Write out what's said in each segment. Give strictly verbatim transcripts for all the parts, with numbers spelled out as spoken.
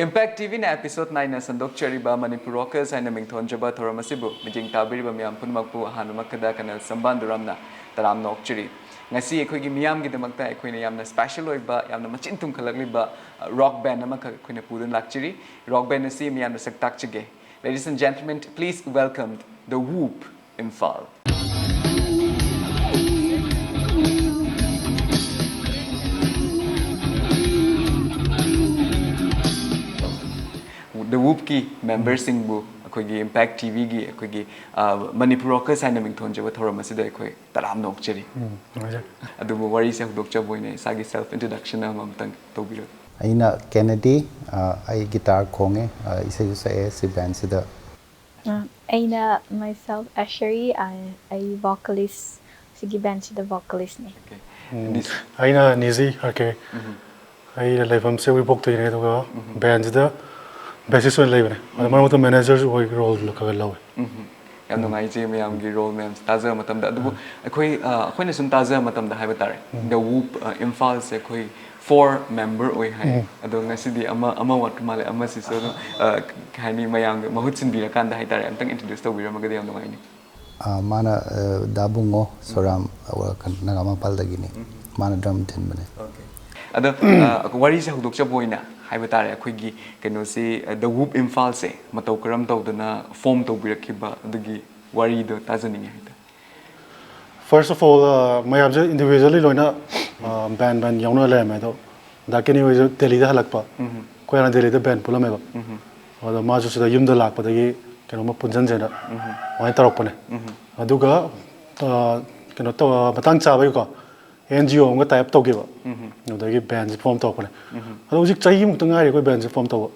Impact T V-ꯅ episode nine-ꯅ ꯁꯟꯗꯣꯛꯆꯔꯤꯕ Manipur Rockers ꯍꯥꯏꯅ ꯃꯤꯡꯊꯣꯟꯖꯕ ꯊꯧꯔꯝ ꯑꯁꯤꯕꯨ ꯃꯤꯠꯌꯦꯡ ꯇꯥꯕꯤꯔꯤꯕ ꯃꯤꯌꯥꯝ ꯄꯨꯝꯅꯃꯛꯄꯨ ꯑꯍꯥꯟꯕꯃꯛꯇꯗ ꯀꯔꯅꯦꯜ ꯁꯝꯕꯥꯟꯗꯨꯔꯥꯝꯅ ꯇꯔꯥꯝꯅ ꯑꯣꯛꯆꯔꯤ꯫ ꯉꯁꯤ ꯑꯩꯈꯣꯏꯒꯤ ꯃꯤꯌꯥꯝꯒꯤꯗꯃꯛꯇ ꯑꯩꯈꯣꯏꯅ ꯌꯥꯝꯅ special ꯑꯣꯏꯕ, ꯌꯥꯝꯅ ꯃꯆꯤꯟ ꯇꯨꯝꯈꯠꯂꯛꯂꯤꯕ, ꯑ, rock band ꯑꯃꯈꯛ ꯑꯩꯈꯣꯏꯅ ꯄꯨꯗꯨꯅ ꯂꯥꯛꯆꯔꯤ꯫ Rock band ꯑꯁꯤ ꯃꯤꯌꯥꯝꯗ ꯁꯛ ꯇꯥꯛꯆꯒꯦ꯫ Ladies and gentlemen, please welcome The Whoop, Imphal. The Whoop-ꯀꯤ member-ꯁꯤꯡꯕꯨ ꯑꯩꯈꯣꯏꯒꯤ Impact T V-ꯒꯤ ꯑꯩꯈꯣꯏꯒꯤ, ꯑ, ꯃꯅꯤꯄꯨꯔ Rockers ꯍꯥꯏꯅ ꯃꯤꯡꯊꯣꯟꯖꯕ ꯊꯧꯔꯝ ꯑꯁꯤꯗ ꯑꯩꯈꯣꯏ ꯇꯔꯥꯝꯅ ꯑꯣꯛꯆꯔꯤ꯫ ꯎꯝ, ꯅꯨꯡꯉꯥꯏꯖꯔꯦ꯫ ꯑꯗꯨꯕꯨ ꯋꯥꯔꯤꯁꯦ ꯍꯧꯗꯣꯛꯆꯕ ꯑꯣꯏꯅ ꯏꯁꯥꯒꯤ self introduction ꯑꯃꯃꯝꯇꯪ ꯇꯧꯕꯤꯔꯛꯎ꯫ ꯑꯩꯅ ꯀꯦꯅꯦꯗꯤ, ꯑ, ꯑꯩ ꯒꯤꯇꯥꯔ ꯈꯣꯡꯉꯦ, ꯑ, ꯏꯁꯩꯁꯨ ꯁꯛꯑꯦ ꯁꯤ ꯕꯦꯟꯁꯤꯗ꯫ ꯑ, ꯑꯩꯅ myself ꯑꯦꯁꯔꯤ, ꯑ, ꯑꯩ vocalist, ꯁꯤꯒꯤ ꯕꯦꯟꯁꯤꯗ vocalist-ꯅꯦ꯫ Okay. ꯎꯝ, This- ꯑꯩꯅ ꯅꯤꯖꯤ ꯑꯥꯔ ꯀꯦ꯫ ꯎꯝ. ꯑꯩꯅ ꯂꯩꯐꯝꯁꯦ ꯎꯔꯤꯄꯣꯛꯇꯒꯤꯅꯦ, ꯑꯗꯨꯒ ꯕꯦꯟꯁꯤꯗ bassist ꯑꯣꯏꯅ ꯂꯩꯕꯅꯦ꯫ ꯑꯗꯣ ꯃꯔꯛ ꯃꯔꯛꯇ manager-ꯁꯨ ꯑꯣꯏ, role ꯈꯔ ꯈꯔ ꯂꯧꯋꯦ꯫ ꯎꯝ. ꯌꯥꯝ ꯅꯨꯡꯉꯥꯏꯖꯩ ꯃꯌꯥꯝꯒꯤ role ꯃꯌꯥꯝꯁꯦ ꯇꯥꯖꯕ ꯃꯇꯝꯗ꯫ ꯑꯗꯨꯕꯨ ꯑꯩꯈꯣꯏ, ꯑ, ꯑꯩꯈꯣꯏꯅ ꯁꯨꯝ ꯇꯥꯖꯕ ꯃꯇꯝꯗ ꯍꯥꯏꯕ ꯇꯥꯔꯦ, The Whoop, ꯑ, ꯏꯝꯐꯥꯜꯁꯦ ꯑꯩꯈꯣꯏ four member ꯑꯣꯏ ꯍꯥꯏ꯫ ꯎꯝ. ꯑꯗꯣ ꯉꯁꯤꯗꯤ ꯑꯃ, ꯑꯃ ꯋꯥꯠꯄ ꯃꯥꯜꯂꯦ, ꯑꯃꯁꯤꯁꯨ ꯑꯗꯨꯝ, ꯑ, ꯀꯩ ꯍꯥꯏꯅꯤ, ꯃꯌꯥꯝꯒꯤ ꯃꯍꯨꯠ ꯁꯤꯟꯕꯤꯔꯀꯥꯟꯗ ꯍꯥꯏꯇꯥꯔꯦ, ꯑꯝꯇꯪ introduce ꯇꯧꯕꯤꯔꯝꯃꯒꯗꯤ ꯌꯥꯝ ꯅꯨꯡꯉꯥꯏꯅꯤ꯫ ꯑ, ꯃꯥꯅ, ꯑ, ꯗꯥ ꯕꯨꯡꯉꯣ ꯁꯣꯔꯥꯝ, ꯑ, ꯀꯩꯅꯣ, ꯅꯥꯒꯥꯃꯄꯥꯜꯗꯒꯤꯅꯤ꯫ ꯃꯥꯅ drum ꯊꯤꯟꯕꯅꯦ꯫ Okay. ꯑꯗꯣ, ꯑ, ꯋꯥꯔꯤꯁꯦ ꯍꯧꯗꯣꯛꯆꯕ ꯑꯣꯏꯅ ꯍꯥꯏꯕ ꯇꯥꯔꯦ, ꯑꯩꯈꯣꯏꯒꯤ ꯀꯩꯅꯣꯁꯤ, ꯑ, The Whoop ꯏꯝꯐꯥꯜꯁꯦ ꯃꯇꯧ ꯀꯔꯝ ꯇꯧꯗꯅ form ꯇꯧꯕꯤꯔꯛꯈꯤꯕ, ꯑꯗꯨꯒꯤ ꯋꯥꯔꯤꯗꯣ ꯇꯥꯖꯅꯤꯡꯉꯤ ꯍꯥꯏꯇꯥꯔꯦ꯫ First of all, ꯑ, ꯃꯌꯥꯝꯁꯦ individually ꯂꯣꯏꯅ, ꯑ, band band ꯌꯥꯎꯅ ꯂꯩꯔꯝꯃꯦ, ꯑꯗꯣ ꯗꯥ ꯀꯦꯅꯤ ꯍꯣꯏꯁꯨ ꯗꯦꯜꯂꯤꯗ ꯍꯜꯂꯛꯄ꯫ ꯑꯩꯈꯣꯏ ꯍꯥꯟꯅ ꯗꯦꯜꯂꯤꯗ band ꯄꯨꯜꯂꯝꯃꯦꯕ꯫ ꯑꯗꯣ ꯃꯥꯁꯨ ꯁꯤꯗ ꯌꯨꯝꯗ ꯂꯥꯛꯄꯗꯒꯤ ꯀꯩꯅꯣꯝꯃ ꯄꯨꯟꯁꯤꯟꯁꯦꯅ ꯑꯗꯨꯃꯥꯏꯅ ꯇꯧꯔꯛꯄꯅꯦ꯫ ꯑꯗꯨꯒ, ꯑ, ꯀꯩꯅꯣ ꯇꯧ, ꯃꯇꯥꯡ ꯆꯥꯕꯒꯤꯀꯣ, ꯑꯦꯟ ꯖꯤ ꯑꯣ ꯑꯃꯒ tie up ꯇꯧꯈꯤꯕ꯫ ꯑꯗꯨꯗꯒꯤ ꯕꯦꯟꯁꯦ form ꯇꯧꯔꯛꯄꯅꯦ꯫ ꯑꯗꯣ ꯍꯧꯖꯤꯛ ꯆꯍꯤꯃꯨꯛꯇ ꯉꯥꯏꯔꯤ ꯑꯩꯈꯣꯏ ꯕꯦꯟꯁꯦ form ꯇꯧꯕ꯫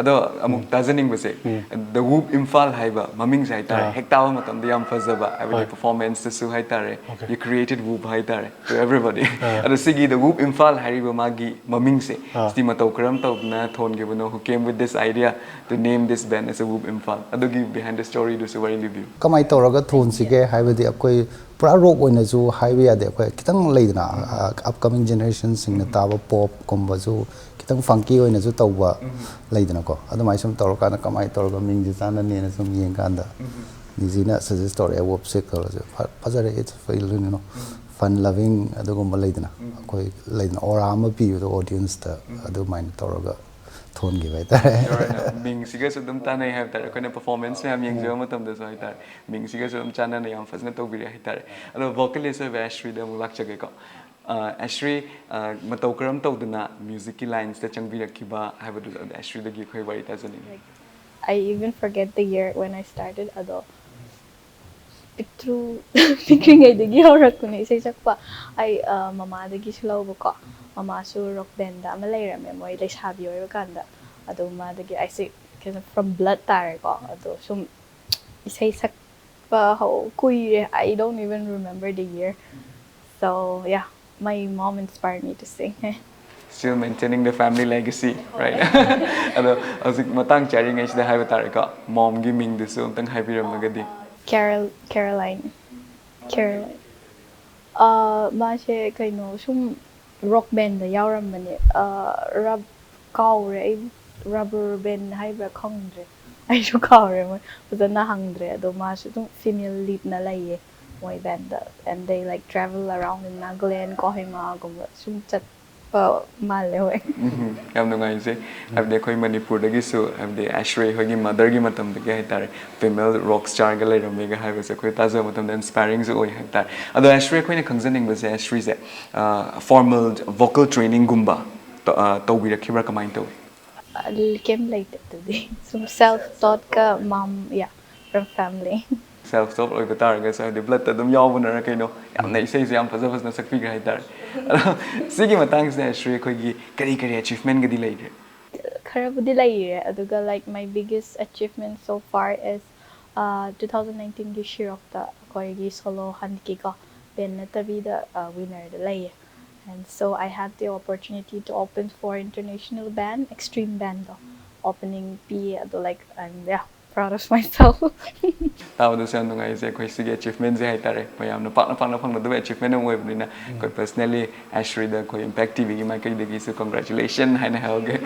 ꯑꯗꯣ ꯑꯃꯨꯛ ꯇꯥꯖꯅꯤꯡꯕꯁꯦ, The Whoop ꯏꯝꯐꯥꯜ ꯍꯥꯏꯕ ꯃꯃꯤꯡꯁꯦ ꯍꯥꯏꯇꯥꯔꯦ, ꯑꯥ꯫ ꯍꯦꯛ ꯇꯥꯕ ꯃꯇꯝꯗ ꯌꯥꯝ ꯐꯖꯕ, ꯍꯥꯏꯕꯗꯤ ꯍꯣꯏ꯫ Performance-ꯇꯁꯨ ꯍꯥꯏꯇꯥꯔꯦ, Okay. You created Whoop ꯍꯥꯏꯇꯥꯔꯦ, to everybody꯫ ꯑꯥ꯫ ꯑꯗꯣ ꯁꯤꯒꯤ The Whoop ꯏꯝꯐꯥꯜ ꯍꯥꯏꯔꯤꯕ ꯃꯥꯒꯤ ꯃꯃꯤꯡꯁꯦ, ꯑꯥ꯫ ꯁꯤꯗꯤ ꯃꯇꯧ ꯀꯔꯝ ꯇꯧꯗꯅ ꯊꯣꯟꯈꯤꯕꯅꯣ? Who came with this idea to name this band as a Whoop Imphal? ꯑꯗꯨꯒꯤ behind the story-ꯗꯨꯁꯨ ꯋꯥꯔꯤ ꯂꯤꯕꯤꯌꯨ꯫ ꯀꯃꯥꯏꯅ ꯇꯧꯔꯒ ꯊꯣꯟꯁꯤꯒꯦ ꯍꯥꯏꯕꯗꯤ ꯑꯩꯈꯣꯏ ꯄꯨꯔꯥ ꯔꯣꯛ ꯑꯣꯏꯅꯁꯨ ꯍꯥꯏꯕ ꯌꯥꯗꯦ, ꯑꯩꯈꯣꯏ ꯈꯤꯇꯪ ꯂꯩꯗꯅ, ꯑꯞꯀꯃꯤꯡ ꯖꯦꯅꯦꯔꯦꯁꯟꯁꯤꯡꯅ ꯇꯥꯕ ꯄꯣꯞꯀꯨꯝꯕꯁꯨ ꯈꯤꯇꯪ ꯐꯪꯀꯤ ꯑꯣꯏꯅꯁꯨ ꯇꯧꯕ ꯂꯩꯗꯅꯀꯣ꯫ ꯑꯗꯨꯃꯥꯏꯅ ꯁꯨꯝ ꯇꯧꯔꯀꯥꯟꯗ ꯀꯃꯥꯏꯅ ꯇꯧꯔꯒ ꯃꯤꯡꯁꯦ ꯆꯥꯟꯅꯅꯤꯅ ꯁꯨꯝ ꯌꯦꯡꯀꯥꯟꯗ ꯅꯤꯖꯤꯅ ꯁꯖꯦꯁ ꯇꯧꯔꯛꯑꯦ, ꯋꯣꯞꯁꯦ ꯈꯜꯂꯁꯨ ꯐꯖꯔꯦ, ꯏꯠꯁ ꯐꯤꯜ ꯌꯨ ꯅꯣ ꯐꯟ ꯂꯚꯤꯡ ꯑꯗꯨꯒꯨꯝꯕ ꯂꯩꯗꯅ, ꯑꯩꯈꯣꯏ ꯂꯩꯗꯅ ꯑꯣꯔꯥ ꯑꯃ ꯄꯤꯕꯗꯣ ꯑꯣꯗꯤꯌꯟꯁꯇ, ꯑꯗꯨꯃꯥꯏꯅ ꯇꯧꯔꯒ ꯊꯣꯟꯈꯤꯕ ꯍꯥꯏꯇꯥꯔꯦ꯫ ꯃꯤꯡꯁꯤꯒꯁꯨ ꯑꯗꯨꯝ ꯆꯥꯟꯅꯩ ꯍꯥꯏꯕ ꯇꯥꯔꯦ꯫ ꯑꯩꯈꯣꯏꯅ ꯄꯔꯐꯣꯔꯃꯦꯟꯁ ꯃꯌꯥꯝ ꯌꯦꯡꯖꯕ ꯃꯇꯝꯗꯁꯨ ꯍꯥꯏꯇꯥꯔꯦ, ꯃꯤꯡꯁꯤꯒꯁꯨ ꯑꯗꯨꯝ ꯆꯥꯟꯅꯅ ꯌꯥꯝ ꯐꯖꯅ ꯇꯧꯕꯤꯔꯦ ꯍꯥꯏꯇꯥꯔꯦ꯫ ꯑꯗꯣ ꯚꯣꯀꯦꯂꯤꯁ ꯑꯣꯏꯕ ꯑꯦꯁ꯭ꯔꯤꯗ ꯑꯃꯨꯛ ꯂꯥꯛꯆꯒꯦꯀꯣ꯫ ꯑ, ꯑꯦꯁ꯭ꯔꯤ, ꯑ, ꯃꯇꯧ ꯀꯔꯝ ꯇꯧꯗꯅ ꯃ꯭ꯌꯨꯖꯤꯛꯀꯤ ꯂꯥꯏꯟꯁꯇ ꯆꯪꯕꯤꯔꯛꯈꯤꯕ ꯍꯥꯏꯕꯗꯨ ꯑꯦꯁ꯭ꯔꯤꯗꯒꯤ ꯑꯩꯈꯣꯏ ꯋꯥꯔꯤ ꯇꯥꯖꯅꯤꯡꯉꯤ꯫ I even forget the year when I started ꯑꯗꯣ ꯄꯤꯛꯇ꯭ꯔꯨ ꯄꯤꯛꯂꯤꯉꯩꯗꯒꯤ ꯍꯧꯔꯛꯄꯅꯦ ꯏꯁꯩ ꯁꯛꯄ꯫ ꯑꯩ ꯃꯃꯥꯗꯒꯤꯁꯨ ꯂꯧꯕꯀꯣ꯫ ꯃꯃꯥꯁꯨ ꯔꯣꯛ ꯕꯦꯟꯗ ꯑꯃ ꯂꯩꯔꯝꯃꯦ ꯃꯣꯏ ꯂꯩꯁꯥꯕꯤ ꯑꯣꯏꯕ ꯀꯥꯟꯗ꯫ ꯑꯗꯣ ꯃꯥꯗꯒꯤ ꯑꯩꯁꯦ ꯀꯩꯅꯣ from blood ꯇꯥꯔꯦꯀꯣ꯫ ꯑꯗꯣ ꯁꯨꯝ ꯏꯁꯩ ꯁꯛꯄ ꯍꯧ ꯀꯨꯏꯔꯦ꯫ I don't even remember the year. So yeah, my mom inspired me to sing. Still maintaining the family legacy, right? ꯑꯗꯣ ꯍꯧꯖꯤꯛ ꯃꯇꯥꯡ ꯆꯥꯔꯤꯉꯩꯁꯤꯗ ꯍꯥꯏꯕ ꯇꯥꯔꯦꯀꯣ, ꯃꯣꯝꯒꯤ ꯃꯤꯡꯗꯨꯁꯨ ꯑꯝꯇꯪ ꯍꯥꯏꯕꯤꯔꯝꯃꯒꯗꯤ꯫ Carol, Caroline. Caroline. ꯑꯥ, ꯃꯥꯁꯦ ꯀꯩꯅꯣ ꯁꯨꯝ ꯔꯣꯛ ꯕꯦꯟꯗ ꯌꯥꯎꯔꯝꯕꯅꯦ꯫ ꯑꯥ, ꯔꯕ ꯀꯥꯎꯔꯦ ꯑꯩ, ꯔꯕꯔ ꯕꯦꯟ ꯍꯥꯏꯕ꯭ꯔꯥ ꯈꯪꯗ꯭ꯔꯦ꯫ ꯑꯩꯁꯨ ꯀꯥꯎꯔꯦ, ꯃꯣꯏ ꯐꯖꯅ ꯍꯪꯗ꯭ꯔꯦ꯫ ꯑꯗꯣ ꯃꯥꯁꯨ ꯑꯗꯨꯝ ꯐꯤꯃꯦꯜ ꯂꯤꯗꯅ ꯂꯩꯌꯦ ꯃꯣꯏ band. And they like travel around in Nagaland, ꯀꯣꯍꯤꯃꯥꯒꯨꯝꯕ ꯁꯨꯝ ꯆꯠꯄ ꯃꯥꯜꯂꯦ꯫ ꯍꯣꯏ꯫ ꯎꯝ, ꯌꯥꯝ ꯅꯨꯡꯉꯥꯏꯖꯩ꯫ ꯍꯥꯏꯕꯗꯤ ꯑꯩꯈꯣꯏ ꯃꯅꯤꯄꯨꯔꯗꯒꯤꯁꯨ, ꯍꯥꯏꯕꯗꯤ ꯑꯦꯁ꯭ꯔꯤ ꯍꯣꯏꯒꯤ ꯃꯗꯔꯒꯤ ꯃꯇꯝꯗꯒꯤ ꯍꯥꯏꯇꯥꯔꯦ, ꯐꯤꯃꯦꯜ ꯔꯣꯛ ꯁ꯭ꯇꯥꯔꯒ ꯂꯩꯔꯝꯃꯦꯒ ꯍꯥꯏꯕꯁꯦ ꯑꯩꯈꯣꯏ ꯇꯥꯖꯕ ꯃꯇꯝꯗ ꯏꯟꯁꯄꯥꯏꯔꯤꯡꯁꯨ ꯑꯣꯏ ꯍꯥꯏꯇꯥꯔꯦ꯫ ꯑꯗꯣ ꯑꯦꯁ꯭ꯔꯤ, ꯑꯩꯈꯣꯏꯅ ꯈꯪꯖꯅꯤꯡꯕꯁꯦ, ꯑꯦꯁ꯭ꯔꯤꯁꯦ ꯐꯣꯔꯃꯦꯜ ꯚꯣꯀꯦꯜ ꯇ꯭ꯔꯦꯅꯤꯡꯒꯨꯝꯕ ꯇꯧꯕꯤꯔꯛꯈꯤꯕ꯭ꯔꯥ, ꯀꯃꯥꯏꯅ ꯇꯧꯏ? ꯑꯗꯨ ꯀꯩꯝ ꯂꯩꯇꯦ꯫ ꯑꯗꯨꯗꯤ ꯁꯨꯝ ꯁꯦꯜꯐ ꯇꯣꯠꯀ ꯃꯝ, ꯌꯥ, ꯐ꯭ꯔꯣꯝ ꯐꯦꯃꯤꯂꯤ꯫ ꯁꯦꯜꯐ ꯇꯣꯠ ꯑꯣꯏꯕ ꯇꯥꯔꯒꯁꯨ, ꯍꯥꯏꯕꯗꯤ ꯕ꯭ꯂꯠꯇ ꯑꯗꯨꯝ ꯌꯥꯎꯕꯅꯔ ꯀꯩꯅꯣ, ꯌꯥꯝꯅ ꯏꯁꯩꯁꯨ ꯌꯥꯝ ꯐꯖ ꯐꯖꯅ ꯁꯛꯄꯤꯈ꯭ꯔꯦ ꯍꯥꯏꯇꯥꯔꯦ꯫ ꯑꯗꯣ ꯁꯤꯒꯤ ꯃꯇꯥꯡꯁꯤꯗ ꯑꯦꯁ꯭ꯔꯤ ꯑꯩꯈꯣꯏꯒꯤ ꯀꯔꯤ ꯀꯔꯤ ꯑꯦꯆꯤꯞꯃꯦꯟꯒꯗꯤ ꯂꯩꯒꯦ? ꯈꯔꯕꯨꯗꯤ ꯂꯩꯔꯦ꯫ ꯑꯗꯨꯒ like my biggest achievement so far is, uh, two thousand nineteenꯒꯤ ꯁꯤꯔꯣꯛꯇ ꯑꯩꯈꯣꯏꯒꯤ ꯁꯣꯂꯣ ꯍꯟꯀꯤꯀꯣ, ꯕꯦꯟ ꯅꯠꯇꯕꯤꯗ ꯋꯤꯅꯔꯗ ꯂꯩꯌꯦ꯫ And so I had the opportunity to open for international band, Extreme Bandꯗꯣ opening ꯄꯤꯌꯦ꯫ ꯑꯗꯣ like, and yeah, Proud of myself. ꯇꯥꯕꯗꯁꯨ ꯌꯥꯝ ꯅꯨꯡꯉꯥꯏꯖꯩ꯫ ꯑꯩꯈꯣꯏ ꯁꯤꯒꯤ ꯑꯦꯆꯤꯞꯃꯦꯟꯁꯦ ꯍꯥꯏꯇꯥꯔꯦ, ꯃꯌꯥꯝꯅ ꯄꯥꯛꯅ ꯄꯥꯛꯅ ꯐꯪꯅꯗꯕ ꯑꯦꯆꯤꯞꯃꯦꯟ ꯑꯃ ꯑꯣꯏꯕꯅꯤꯅ ꯑꯩꯈꯣꯏ ꯄꯔꯁꯅꯦꯜꯂꯤ ꯑꯦꯁꯔꯤꯗ ꯑꯩꯈꯣꯏ ꯏꯝꯄꯦꯛ ꯇꯤꯚꯤꯒꯤ ꯃꯥꯏꯀꯩꯗꯒꯤꯁꯨ ꯀꯣꯡꯒ꯭ꯔꯦꯆꯨꯂꯦꯁꯟ ꯍꯥꯏꯅ ꯍꯥꯏꯍꯧꯒꯦ꯫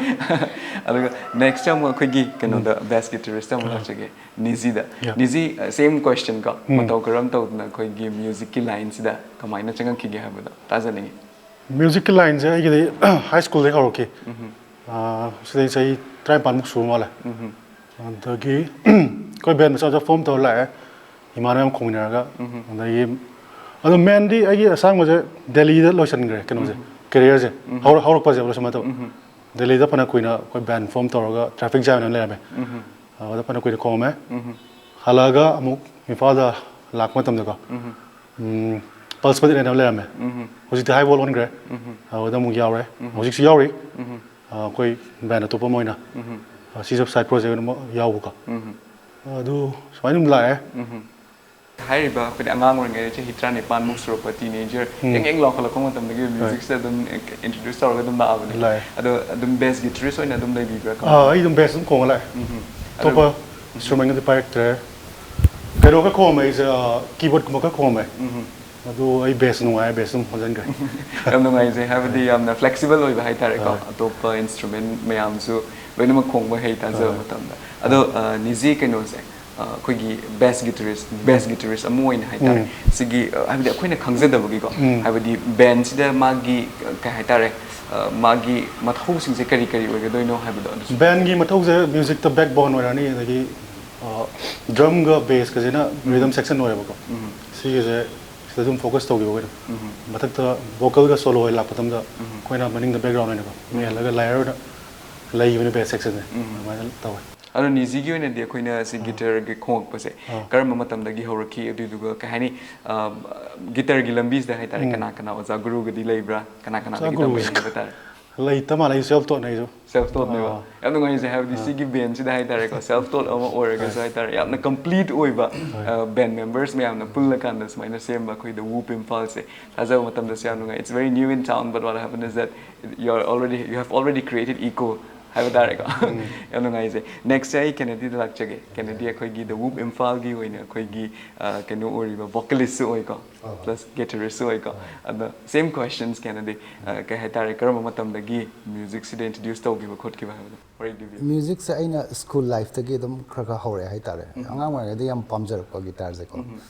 ꯑꯗꯨꯒ ꯅꯦꯛꯁꯇ ꯑꯃꯨꯛ ꯑꯩꯈꯣꯏꯒꯤ ꯀꯩꯅꯣꯗ ꯕꯦꯁ ꯒꯤꯇꯔꯤꯁꯇ ꯑꯃꯨꯛ ꯂꯥꯛꯆꯒꯦ, ꯅꯤꯖꯤꯗ꯫ Yeah. ꯅꯤꯖꯤ, ꯁꯦꯝ ꯀꯣꯏꯁꯟ ꯀꯣ, ꯎꯝ. ꯃꯇꯧ ꯀꯔꯝ ꯇꯧꯗꯅ ꯑꯩꯈꯣꯏꯒꯤ ꯃ꯭ꯌꯨꯖꯤꯛꯀꯤ ꯂꯥꯏꯟꯁꯤꯗ ꯀꯃꯥꯏꯅ ꯆꯪꯉꯛꯈꯤꯒꯦ ꯍꯥꯏꯕꯗꯣ ꯇꯥꯖꯅꯤꯡꯉꯤ꯫ ꯃ꯭ꯌꯨꯖꯤꯛꯀꯤ ꯂꯥꯏꯟꯁꯦ ꯑꯩꯒꯤꯗꯤ ꯍꯥꯏ ꯁ꯭ꯀꯨꯜꯗꯒꯤ ꯍꯧꯔꯛꯈꯤ꯫ ꯑꯥ, ꯁꯤꯗꯩ ꯆꯍꯤ ꯇꯔꯥꯅꯤꯄꯥꯟꯃꯨꯛ ꯁꯨꯕ ꯃꯥꯜꯂꯦ꯫ ꯑꯗꯒꯤ ꯑꯩꯈꯣꯏ ꯕꯦꯟ ꯃꯆꯥ ꯃꯆꯥ ꯐꯣꯝ ꯇꯧꯔ ꯂꯥꯛꯑꯦ, ꯏꯃꯥꯟꯅꯕ ꯌꯥꯝ ꯈꯣꯡꯃꯤꯟꯅꯔꯒ꯫ ꯑꯗꯒꯤ ꯑꯗꯣ ꯃꯦꯟꯗꯤ ꯑꯩꯒꯤ ꯑꯁꯥꯡꯕꯁꯦ ꯗꯦꯜꯂꯤꯗ ꯂꯣꯏꯁꯟꯈ꯭ꯔꯦ ꯀꯩꯅꯣꯁꯦ, ꯀꯦꯔꯤꯌꯔꯁꯦ꯫ ꯍꯧꯔꯛ- ꯍꯧꯔꯛꯄꯁꯦ ꯁꯨꯃꯥꯏꯅ ꯇꯧꯕ꯫ ꯗꯦꯜꯂꯤꯗ ꯐꯅ ꯀꯨꯏꯅ ꯑꯩꯈꯣꯏ ꯕꯦꯟ ꯐꯣꯝ ꯇꯧꯔꯒ ꯇ꯭ꯔꯥꯐꯤꯛ ꯖꯥꯝ ꯑꯣꯏꯅ ꯂꯩꯔꯝꯃꯦ꯫ ꯑꯗꯨꯗ ꯐꯅ ꯀꯨꯏꯅ ꯈꯣꯡꯉꯝꯃꯦ꯫ ꯍꯜꯂꯛꯑꯒ ꯑꯃꯨꯛ ꯏꯝꯐꯥꯜꯗ ꯂꯥꯛꯄ ꯃꯇꯝꯗꯀꯣ, ꯎꯝ, ꯄꯜꯁ ꯃꯇꯦꯛ ꯂꯩꯅꯕ ꯂꯩꯔꯝꯃꯦ꯫ ꯍꯧꯖꯤꯛꯇꯤ ꯍꯥꯏ ꯋꯥꯔꯜ ꯑꯣꯟꯈ꯭ꯔꯦ꯫ ꯑꯗꯨꯗ ꯑꯃꯨꯛ ꯌꯥꯎꯔꯦ꯫ ꯍꯧꯖꯤꯛꯁꯨ ꯌꯥꯎꯔꯤ꯫ ꯑꯩꯈꯣꯏ ꯕꯦꯟ ꯑꯇꯣꯞꯄ ꯑꯃ ꯑꯣꯏꯅ, ꯁꯤꯖ ꯁꯥꯏ ꯄ꯭ꯔꯣꯖꯦꯛ ꯑꯃ ꯌꯥꯎꯕꯀꯣ꯫ ꯑꯗꯨ ꯁꯨꯃꯥꯏꯅ ꯑꯗꯨꯝ ꯂꯥꯛꯑꯦ꯫ ꯍꯥꯏꯔꯤꯕ ꯑꯩꯈꯣꯏꯗꯤ ꯑꯉꯥꯡ ꯑꯣꯏꯔꯤꯉꯩꯗ ꯆꯍꯤ ꯇꯔꯥꯅꯤꯄꯥꯟꯃꯨꯛ ꯁꯨꯔꯛꯄ ꯇꯤꯅꯦꯖꯔ, ꯌꯥꯡ ꯌꯥꯡ ꯂꯥꯎꯈꯠꯂꯛꯄ ꯃꯇꯝꯗꯒꯤ ꯃ꯭ꯌꯨꯖꯤꯛꯁꯤꯗ ꯑꯗꯨꯝ ꯏꯟꯇ꯭ꯔꯣꯗ꯭ꯌꯨꯁ ꯇꯧꯔꯒ ꯑꯗꯨꯝ ꯂꯥꯛꯑꯕꯅꯤ꯫ ꯂꯥꯛꯑꯦ꯫ ꯑꯗꯣ ꯑꯗꯨꯝ ꯕꯦꯁ ꯒꯤꯇꯔꯤꯁ ꯑꯣꯏꯅ ꯑꯗꯨꯝ ꯂꯩꯕꯤꯕ꯭ꯔꯥ? ꯑꯥ, ꯑꯩ ꯑꯗꯨꯝ ꯕꯦꯁ ꯑꯗꯨꯝ ꯈꯣꯡꯉ ꯂꯥꯛꯑꯦ꯫ ꯑꯇꯣꯞꯄ ꯏꯟꯁꯇ꯭ꯔꯨꯃꯦꯟꯒꯗꯤ ꯄꯥꯏꯔꯛꯇ꯭ꯔꯦ꯫ ꯀꯩꯅꯣ ꯈꯔ ꯈꯣꯡꯉꯝꯃꯦ ꯑꯩꯁꯦ, ꯀꯤꯕꯣꯔꯗꯀꯨꯝꯕ ꯈꯔ ꯈꯣꯡꯉꯝꯃꯦ꯫ ꯑꯗꯨ ꯑꯩ ꯕꯦꯁ ꯅꯨꯡꯉꯥꯏ, ꯕꯦꯁ ꯑꯗꯨꯝ ꯍꯣꯟꯖꯟꯈ꯭ꯔꯦ꯫ ꯌꯥꯝ ꯅꯨꯡꯉꯥꯏꯖꯩ, ꯍꯥꯏꯕꯗꯤ ꯌꯥꯝꯅ ꯐ꯭ꯂꯦꯛꯁꯤꯕꯜ ꯑꯣꯏꯕ ꯍꯥꯏꯇꯥꯔꯦꯀꯣ꯫ ꯑꯇꯣꯞꯄ ꯏꯟꯁꯇ꯭ꯔꯨꯃꯦꯟ ꯃꯌꯥꯝꯁꯨ ꯂꯣꯏꯅꯃꯛ ꯈꯣꯡꯕ ꯍꯩ ꯇꯥꯖꯕ ꯃꯇꯝꯗ꯫ ꯑꯗꯣ ꯅꯤꯖꯤ, ꯀꯩꯅꯣꯁꯦ, ꯑꯩꯈꯣꯏꯒꯤ ꯕꯦꯁ ꯒꯤꯇꯔꯤꯁ ꯕꯦꯁ ꯒꯤꯇꯔꯤꯁ ꯑꯃ ꯑꯣꯏꯅ ꯍꯥꯏꯇꯥꯔꯦ, ꯁꯤꯒꯤ ꯍꯥꯏꯕꯗꯤ ꯑꯩꯈꯣꯏꯅ ꯈꯪꯖꯗꯕꯒꯤꯀꯣ, ꯍꯥꯏꯕꯗꯤ ꯕꯦꯟꯁꯤꯗ ꯃꯥꯒꯤ, ꯀꯩ ꯍꯥꯏꯇꯥꯔꯦ, ꯃꯥꯒꯤ ꯃꯊꯧꯁꯤꯡꯁꯦ ꯀꯔꯤ ꯀꯔꯤ ꯑꯣꯏꯒꯗꯣꯏꯅꯣ ꯍꯥꯏꯕꯗꯣ ꯑꯗꯨꯁꯨ꯫ ꯕꯦꯟꯒꯤ ꯃꯊꯧꯁꯦ ꯃ꯭ꯌꯨꯖꯤꯛꯇ ꯕꯦꯛ ꯕꯣꯟ ꯑꯣꯏꯔꯅꯤ, ꯑꯗꯒꯤ ꯗ꯭ꯔꯝꯒ ꯕꯦꯁꯀꯁꯤꯅ ꯔꯤꯗꯝ ꯁꯦꯛꯁꯟ ꯑꯣꯏꯌꯦꯕꯀꯣ꯫ ꯁꯤꯒꯤꯁꯦ ꯁꯤꯗ ꯑꯗꯨꯝ ꯐꯣꯀꯁ ꯇꯧꯈꯤꯕ ꯑꯣꯏꯅ, ꯃꯊꯛꯇ ꯚꯣꯀꯜꯒ ꯁꯣꯂꯣ ꯑꯣꯏꯅ ꯂꯥꯛꯄ ꯃꯇꯝꯗ ꯑꯩꯈꯣꯏꯅ ꯃꯅꯤꯡꯗ ꯕꯦꯛꯒ꯭ꯔꯥꯎꯟ ꯑꯣꯏꯅꯀꯣ ꯃꯦꯜꯂꯒ ꯂꯥꯏꯌꯔ ꯑꯣꯏꯅ ꯂꯩꯈꯤꯕꯅꯦ ꯕꯦꯁ ꯁꯦꯛꯁꯟꯁꯦ꯫ ꯑꯗꯨꯃꯥꯏꯅ ꯇꯧꯋꯦ꯫ ꯑꯗꯣ ꯅꯤꯖꯤꯒꯤ ꯑꯣꯏꯅꯗꯤ ꯑꯩꯈꯣꯏꯅ ꯁꯤ ꯒꯤꯇꯔꯒꯤ ꯈꯣꯡꯉꯛꯄꯁꯦ ꯀꯔꯝꯕ ꯃꯇꯝꯗꯒꯤ ꯍꯧꯔꯛꯈꯤ? ꯑꯗꯨꯏꯗꯨꯒ ꯀꯩ ꯍꯥꯏꯅꯤ, ꯒꯤꯇꯔꯒꯤ ꯂꯝꯕꯤꯁꯤꯗ ꯍꯥꯏꯇꯥꯔꯦ, ꯀꯅꯥ ꯀꯅꯥ ꯑꯣꯖꯥ ꯒꯨꯔꯨꯒꯗꯤ ꯂꯩꯕ꯭ꯔꯥ? ꯀꯅꯥ ꯀꯅꯥꯗꯒꯤ ꯒꯨꯔꯨ ꯇꯝꯃꯛꯏ ꯍꯥꯏꯕ ꯇꯥꯔꯦ? ꯂꯩꯇ ꯃꯥꯜꯂꯦ, ꯑꯩ ꯁꯦꯜꯐ ꯇꯣꯠꯅꯦ ꯑꯩꯁꯨ꯫ ꯁꯦꯜꯐ ꯇꯣꯠꯅꯦꯕ꯫ ꯌꯥꯝ ꯅꯨꯡꯉꯥꯏꯖꯩ, ꯍꯥꯏꯕꯗꯤ ꯁꯤꯒꯤ ꯕꯦꯟꯁꯤꯗ ꯍꯥꯏꯇꯥꯔꯦꯀꯣ, ꯁꯦꯜꯐ ꯇꯣꯠ ꯑꯃ ꯑꯣꯏꯔꯒꯁꯨ ꯍꯥꯏꯇꯥꯔꯦ, ꯌꯥꯝꯅ ꯀꯝꯄ꯭ꯂꯤꯠ ꯑꯣꯏꯕ ꯕꯦꯟ ꯃꯦꯝꯕꯔꯁ ꯃꯌꯥꯝꯅ ꯄꯨꯜꯂꯀꯥꯟꯗ ꯁꯨꯃꯥꯏꯅ ꯁꯦꯝꯕ ꯑꯩꯈꯣꯏ The Whoop ꯏꯝꯐꯥꯜꯁꯦ ꯊꯥꯖꯕ ꯃꯇꯝꯗꯁꯨ ꯌꯥꯝ ꯅꯨꯡꯉꯥꯏ꯫ It's very new in town, but what happened is that you are already, you have already created echo ꯍꯥꯏꯕ ꯇꯥꯔꯦꯀꯣ꯫ ꯌꯥꯝ ꯅꯨꯡꯉꯥꯏꯖꯩ꯫ Next ꯑꯩ ꯀꯦꯅꯦꯗꯤꯗ ꯂꯥꯛꯆꯒꯦ꯫ ꯀꯦꯅꯦꯗꯤ ꯑꯩꯈꯣꯏꯒꯤ The Whoop ꯏꯝꯐꯥꯜꯒꯤ ꯑꯣꯏꯅ ꯑꯩꯈꯣꯏꯒꯤ ꯑ, ꯀꯩꯅꯣ ꯑꯣꯏꯔꯤꯕ vocalistꯁꯨ ꯑꯣꯏꯀꯣ, plus guitaristꯁꯨ ꯑꯣꯏꯀꯣ꯫ ꯑꯗꯣ same questions ꯀꯦꯅꯦꯗꯤ, ꯑ, ꯀꯩ ꯍꯥꯏꯇꯥꯔꯦ, ꯀꯔꯝꯕ ꯃꯇꯝꯗꯒꯤ musicꯁꯤꯗ introduce ꯇꯧꯈꯤꯕ ꯈꯣꯠꯈꯤꯕ ꯍꯥꯏꯕꯗꯣ ꯋꯥꯔꯤ ꯂꯤꯕꯤꯌꯨ꯫ Musicꯁꯦ ꯑꯩꯅ school lifeꯇꯒꯤ ꯑꯗꯨꯝ ꯈꯔ ꯈꯔ ꯍꯧꯔꯛꯑꯦ ꯍꯥꯏꯇꯥꯔꯦ꯫ ꯑꯉꯥꯡ ꯑꯣꯏꯔꯤꯉꯩꯗ ꯌꯥꯝ ꯄꯥꯝꯖꯔꯛꯄ guitarꯁꯦꯀꯣ꯫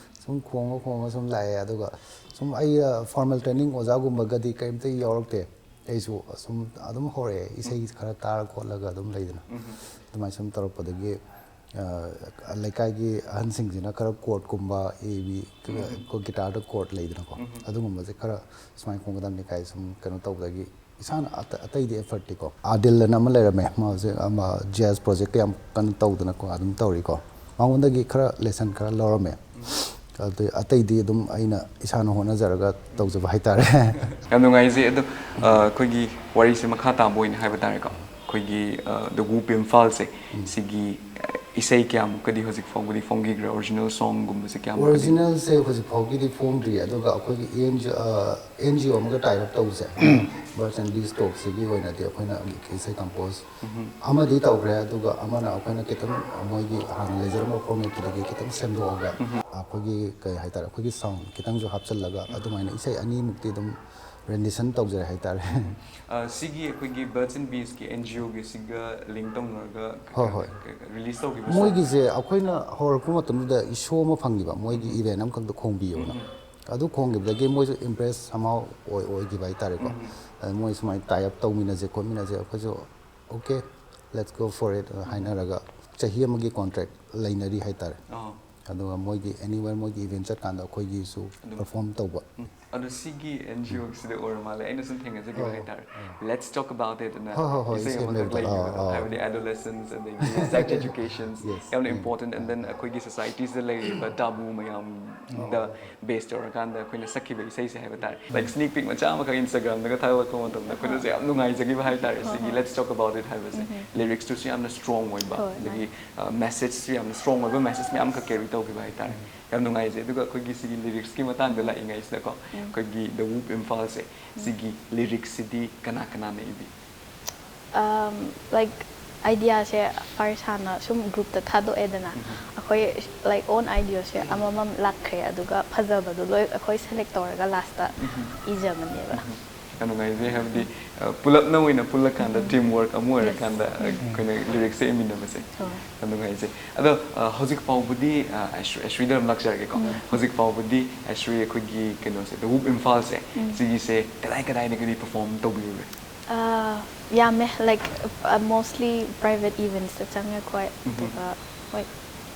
ꯁꯨꯝ ꯈꯣꯡꯉ ꯈꯣꯡꯉ ꯁꯨꯝ ꯂꯥꯛꯑꯦ꯫ ꯑꯗꯨꯒ ꯁꯨꯝ ꯑꯩ formal training ꯑꯣꯖꯥꯒꯨꯝꯕꯒꯗꯤ ꯀꯔꯤꯝꯇ ꯌꯥꯎꯔꯛꯇꯦ꯫ ꯑꯩꯁꯨ ꯁꯨꯝ ꯑꯗꯨꯝ ꯍꯧꯔꯛꯑꯦ ꯏꯁꯩ ꯈꯔ ꯇꯥꯔ ꯈꯣꯠꯂꯒ ꯑꯗꯨꯝ ꯂꯩꯗꯅ꯫ ꯑꯗꯨꯃꯥꯏꯅ ꯁꯨꯝ ꯇꯧꯔꯛꯄꯗꯒꯤ ꯑ, ꯂꯩꯀꯥꯏꯒꯤ ꯑꯍꯟꯁꯤꯡꯁꯤꯅ ꯈꯔ chordꯀꯨꯝꯕ, A B, guitarꯗ chord ꯂꯩꯗꯅꯀꯣ꯫ ꯑꯗꯨꯒꯨꯝꯕꯁꯦ ꯈꯔ ꯁꯨꯃꯥꯏꯅ ꯈꯣꯡꯒꯗꯕꯅꯤ ꯀꯥꯏ ꯁꯨꯝ ꯀꯩꯅꯣ ꯇꯧꯕꯗꯒꯤ ꯏꯁꯥꯅ ꯑꯇ-, ꯑꯇꯩꯗꯤ effortꯇꯤꯀꯣ꯫ ꯑꯥꯗꯤꯜ ꯑꯅ ꯑꯃ ꯂꯩꯔꯝꯃꯦ꯫ ꯃꯥꯁꯦ ꯑꯃ jazz projectꯀ ꯌꯥꯝ ꯀꯟꯅ ꯇꯧꯗꯅꯀꯣ ꯑꯗꯨꯝ ꯇꯧꯔꯤꯀꯣ꯫ ꯃꯉꯣꯟꯗꯒꯤ ꯈꯔ lesson ꯈꯔ ꯂꯧꯔꯝꯃꯦ꯫ ꯑꯗꯩ ꯑꯇꯩꯗꯤ ꯑꯗꯨꯝ ꯑꯩꯅ ꯏꯁꯥꯅ ꯍꯣꯠꯅꯖꯔꯒ ꯇꯧꯖꯕ ꯍꯥꯏꯇꯥꯔꯦ꯫ ꯌꯥꯝ ꯅꯨꯡꯉꯥꯏꯖꯩ꯫ ꯑꯗꯣ, ꯑ, ꯑꯩꯈꯣꯏꯒꯤ ꯋꯥꯔꯤꯁꯦ ꯃꯈꯥ ꯇꯥꯕ ꯑꯣꯏꯅ ꯍꯥꯏꯕ ꯇꯥꯔꯦꯀꯣ꯫ ꯑꯩꯈꯣꯏꯒꯤ, ꯑ, The Whoop ꯏꯝꯐꯥꯜꯁꯦ, ꯁꯤꯒꯤ, ꯑ, ꯏꯁꯩ ꯀꯌꯥꯃꯨꯛꯀꯗꯤ ꯍꯧꯖꯤꯛ ꯐꯥꯎꯕꯗꯤ ꯐꯣꯡꯈꯤꯈ꯭ꯔꯦ? Original songꯒꯨꯝꯕꯁꯦ ꯀꯌꯥꯃꯨꯛꯀꯗꯤ? Originalꯁꯦ ꯍꯧꯖꯤꯛ ꯐꯥꯎꯒꯤꯗꯤ ꯐꯣꯡꯗ꯭ꯔꯤ, ꯑꯗꯨꯒ ꯑꯩꯈꯣꯏꯒꯤ NGO, ꯑ, NGO ꯑꯃꯒ tie up ꯇꯧꯕꯁꯦ, Birds and Bees Talkꯁꯤꯒꯤ ꯑꯣꯏꯅꯗꯤ ꯑꯩꯈꯣꯏꯅ ꯏꯁꯩ compose ꯑꯃꯗꯤ ꯇꯧꯈ꯭ꯔꯦ, ꯑꯗꯨꯒ ꯑꯃꯅ ꯑꯩꯈꯣꯏꯅ ꯈꯤꯇꯪ ꯃꯣꯏꯒꯤ ꯍꯥꯟꯅ ꯂꯩꯖꯔꯝꯕ formatꯇꯨꯗꯒꯤ ꯈꯤꯇꯪ ꯁꯦꯝꯗꯣꯛꯑꯒ ꯑꯩꯈꯣꯏꯒꯤ ꯀꯩ ꯍꯥꯏꯇꯥꯔꯦ, ꯑꯩꯈꯣꯏꯒꯤ sound ꯈꯤꯇꯪꯁꯨ ꯍꯥꯞꯆꯤꯜꯂꯒ ꯑꯗꯨꯃꯥꯏꯅ ꯏꯁꯩ ꯑꯅꯤꯃꯨꯛꯇꯤ ꯑꯗꯨꯝ rendition ꯇꯧꯖꯔꯦ ꯍꯥꯏꯇꯥꯔꯦ꯫ ꯑ, ꯁꯤꯒꯤ ꯑꯩꯈꯣꯏꯒꯤ Birds and Beesꯀꯤ, NGOꯒꯤꯁꯤꯒ link ꯇꯧꯅꯔꯒ ꯍꯣꯏ, ꯍꯣꯏ꯫ release ꯇꯧꯈꯤꯕ? ꯃꯣꯏꯒꯤꯁꯦ ꯑꯩꯈꯣꯏꯅ ꯍꯧꯔꯛꯄ ꯃꯇꯝꯗꯨꯗ ꯏꯁꯣ ꯑꯃ ꯐꯪꯈꯤꯕ, ꯃꯣꯏꯒꯤ event ꯑꯃꯈꯛꯇ ꯈꯣꯡꯕꯤꯌꯣꯅ꯫ ꯑꯗꯨ ꯈꯣꯡꯈꯤꯕꯗꯒꯤ ꯃꯣꯏꯁꯨ impress somehow ꯑꯣꯏ-, ꯑꯣꯏꯈꯤꯕ ꯍꯥꯏꯇꯥꯔꯦꯀꯣ꯫ ꯑꯗ ꯃꯣꯏ ꯁꯨꯃꯥꯏꯅ tie up ꯇꯧꯃꯤꯟꯅꯁꯦ ꯈꯣꯠꯃꯤꯟꯅꯁꯦ, ꯑꯩꯈꯣꯏꯁꯨ okay, let's go for it ꯍꯥꯏꯅꯔꯒ ꯆꯍꯤ ꯑꯃꯒꯤ contract ꯂꯩꯅꯔꯤ ꯍꯥꯏꯇꯥꯔꯦ꯫ ꯑꯣ꯫ ꯑꯗꯨꯒ ꯃꯣꯏꯒꯤ anywhere ꯃꯣꯏꯒꯤ event ꯆꯠꯀꯥꯟꯗ ꯑꯩꯈꯣꯏꯒꯤꯁꯨ ꯑꯗꯨꯝ꯫ Perform ꯇꯧꯕ꯫ ꯑꯗꯣ ꯁꯤꯒꯤ NGOꯒꯤꯁꯤꯗ ꯑꯣꯏꯔ ꯃꯥꯜꯂꯦ, ꯑꯩꯅ ꯁꯨꯝ ꯊꯦꯡꯅꯖꯈꯤꯕ ꯑꯣ꯫ ꯍꯥꯏꯇꯥꯔꯦ, Let's Talk About It ꯑꯅ ꯍꯣꯏ, ꯍꯣꯏ, ꯍꯣꯏ, ꯏꯁꯩ ꯏꯁꯩ ꯑꯃꯈꯛ ꯑꯃꯈꯛ, ꯂꯩꯈꯤꯕꯗꯣ꯫ ꯑꯥ, ꯑꯥ꯫ ꯍꯥꯏꯕꯗꯤ adolescence ꯑꯗꯒꯤ sex educations, Yes. ꯌꯥꯝꯅ ꯎꯝ꯫ Important, and then ꯑꯩꯈꯣꯏꯒꯤ societiesꯗ ꯂꯩꯔꯤꯕ taboo ꯃꯌꯥꯝꯗ base ꯇꯧꯔꯀꯥꯟꯗ ꯑꯩꯈꯣꯏꯅ ꯁꯛꯈꯤꯕ ꯏꯁꯩꯁꯦ ꯍꯥꯏꯕ ꯇꯥꯔꯦ꯫ Like sneak peek ꯃꯆꯥ ꯑꯃꯈꯛ Instagramꯗꯒ ꯊꯥꯒꯠꯂꯛꯄ ꯃꯇꯝꯗ ꯑꯩꯈꯣꯏꯅꯁꯨ ꯌꯥꯝ ꯅꯨꯡꯉꯥꯏꯖꯈꯤꯕ ꯍꯥꯏꯇꯥꯔꯦ꯫ ꯁꯤꯒꯤ Let's Talk About It ꯍꯥꯏꯕꯁꯦ, lyricsꯇꯨꯁꯨ ꯌꯥꯝꯅ strong ꯑꯣꯏꯕ, ꯍꯣꯏ, ꯑꯗꯒꯤ messageꯁꯨ ꯌꯥꯝꯅ strong ꯑꯣꯏꯕ, message ꯃꯌꯥꯝꯈꯛ carry ꯇꯧꯈꯤꯕ ꯍꯥꯏꯇꯥꯔꯦ꯫ ꯌꯥꯝ ꯅꯨꯡꯉꯥꯏꯖꯩ꯫ ꯑꯗꯨꯒ ꯑꯩꯈꯣꯏꯒꯤ ꯁꯤꯒꯤ lyricsꯀꯤ ꯃꯇꯥꯡꯗ ꯂꯥꯛꯏꯉꯩꯁꯤꯗꯀꯣ, ꯑꯩꯈꯣꯏꯒꯤ The Whoop ꯏꯝꯐꯥꯜꯁꯦ, ꯁꯤꯒꯤ lyricsꯁꯤꯗꯤ ꯀꯅꯥ ꯀꯅꯥꯅ ꯏꯕꯤ? Um, like, idea ꯁꯦ first ꯍꯥꯟꯅ ꯁꯨꯝ group ꯇ ꯊꯥꯗꯣꯛꯑꯦꯗꯅ, ꯑꯩꯈꯣꯏ, like, own idea ꯁꯦ ꯑꯃꯃꯝ ꯂꯥꯛꯈ꯭ꯔꯦ, ꯑꯗꯨꯒ ꯐꯖꯕꯗꯣ ꯂꯣꯏ ꯑꯩꯈꯣꯏ select ꯇꯧꯔꯒ last ꯇ ꯏꯖꯕꯅꯦꯕ꯫ ꯌꯥꯝ ꯅꯨꯡꯉꯥꯏꯖꯩ꯫ ꯍꯥꯏꯕꯗꯤ, ꯑ, ꯄꯨꯂꯞꯅ ꯑꯣꯏꯅ ꯄꯨꯜꯂꯀꯥꯟꯗ, team work ꯑꯃ ꯑꯣꯏꯔꯀꯥꯟꯗ, ꯑ, ꯑꯩꯈꯣꯏꯅ lyrics ꯁꯦ ꯏꯃꯤꯟꯅꯕꯁꯦ꯫ ꯍꯣꯏ꯫ ꯌꯥꯝ ꯅꯨꯡꯉꯥꯏꯖꯩ꯫ ꯑꯗꯣ, ꯑ, ꯍꯧꯖꯤꯛ ꯐꯥꯎꯕꯗꯤ, ꯑ, ꯑꯦꯁ-, ꯑꯦꯁ꯭ꯔꯤꯗ ꯑꯗꯨꯝ ꯂꯥꯛꯆꯔꯒꯦꯀꯣ꯫ ꯍꯧꯖꯤꯛ ꯐꯥꯎꯕꯗꯤ ꯑꯦꯁ꯭ꯔꯤ ꯑꯩꯈꯣꯏꯒꯤ ꯀꯩꯅꯣꯁꯦ, The Whoop ꯏꯝꯐꯥꯜꯁꯦ, ꯁꯤꯒꯤꯁꯦ ꯀꯗꯥꯏ ꯀꯗꯥꯏꯗꯒꯗꯤ perform ꯇꯧꯕꯤꯔꯨꯔꯦ? ꯑ, ꯌꯥꯝꯃꯦ, like, uh, mostly private events ꯇ ꯆꯪꯉꯦ ꯑꯩꯈꯣꯏ꯫ ꯑꯗꯨꯒ, ꯍꯣꯏ,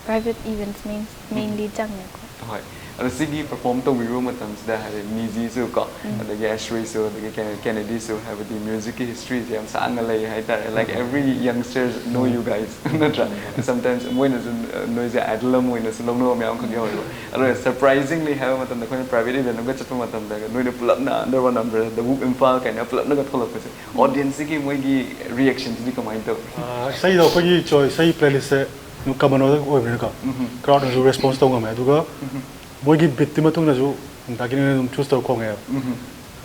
private events main, mainly ꯆꯪꯉꯦ ꯑꯩꯈꯣꯏ꯫ ꯍꯣꯏ꯫ ꯑꯗꯣ ꯁꯤꯒꯤ perform ꯇꯧꯕꯤꯔꯨꯕ ꯃꯇꯝꯁꯤꯗ, ꯍꯥꯏꯗꯤ, ꯅꯤꯖꯤꯁꯨ ꯀꯣ, ꯑꯗꯒꯤ ꯑꯦꯁ꯭ꯔꯤꯁꯨ, ꯑꯗꯒꯤ ꯀꯦ-, ꯀꯦꯅꯦꯗꯤꯁꯨ, ꯍꯥꯏꯕꯗꯤ, music ꯀꯤ history ꯁꯦ ꯌꯥꯝ ꯁꯥꯡꯅ ꯂꯩ ꯍꯥꯏꯇꯥꯔꯦ, like, every youngsters know you guys, ꯅꯠꯇ꯭ꯔꯥ? Sometimes ꯃꯣꯏꯅꯁꯨ, ꯑ, ꯅꯣꯏꯁꯦ idol ꯑꯃ ꯑꯣꯏꯅꯁꯨ ꯂꯧꯅꯕ ꯃꯌꯥꯝ ꯑꯃꯈꯛ ꯌꯥꯎꯋꯦꯕ꯫ ꯑꯗꯣ surprisingly ꯍꯥꯏꯕ ꯃꯇꯝꯗ, ꯑꯩꯈꯣꯏꯅ private event ꯑꯃꯒ ꯆꯠꯄ ꯃꯇꯝꯗ, ꯅꯣꯏꯅ ꯄꯨꯂꯞꯅ under one umbrella, The Whoop Imphal ꯀꯥꯏꯅ ꯄꯨꯂꯞꯅꯒ ꯊꯣꯛꯂꯛꯄꯁꯦ, audience ꯁꯤꯒꯤ ꯃꯣꯏꯒꯤ reaction ꯁꯤꯗꯤ ꯀꯃꯥꯏꯅ ꯇꯧꯏ? ꯑꯥ, ꯏꯁꯩꯗꯣ ꯑꯩꯈꯣꯏꯒꯤ choice, ꯏꯁꯩ playlist ꯁꯦ ꯑꯗꯨꯝ common ꯑꯣꯏꯕꯅꯤꯅꯀꯣ, crowd ꯅꯁꯨ response ꯇꯧꯕ ꯉꯝꯃꯦ꯫ ꯑꯗꯨꯒ ꯃꯣꯏꯒꯤ beat ꯇꯨꯒꯤ ꯃꯇꯨꯡ ꯏꯟꯅꯁꯨ ꯗꯥꯀꯤꯅ ꯑꯗꯨꯝ choose ꯇꯧꯔ ꯈꯣꯡꯉꯦꯕ꯫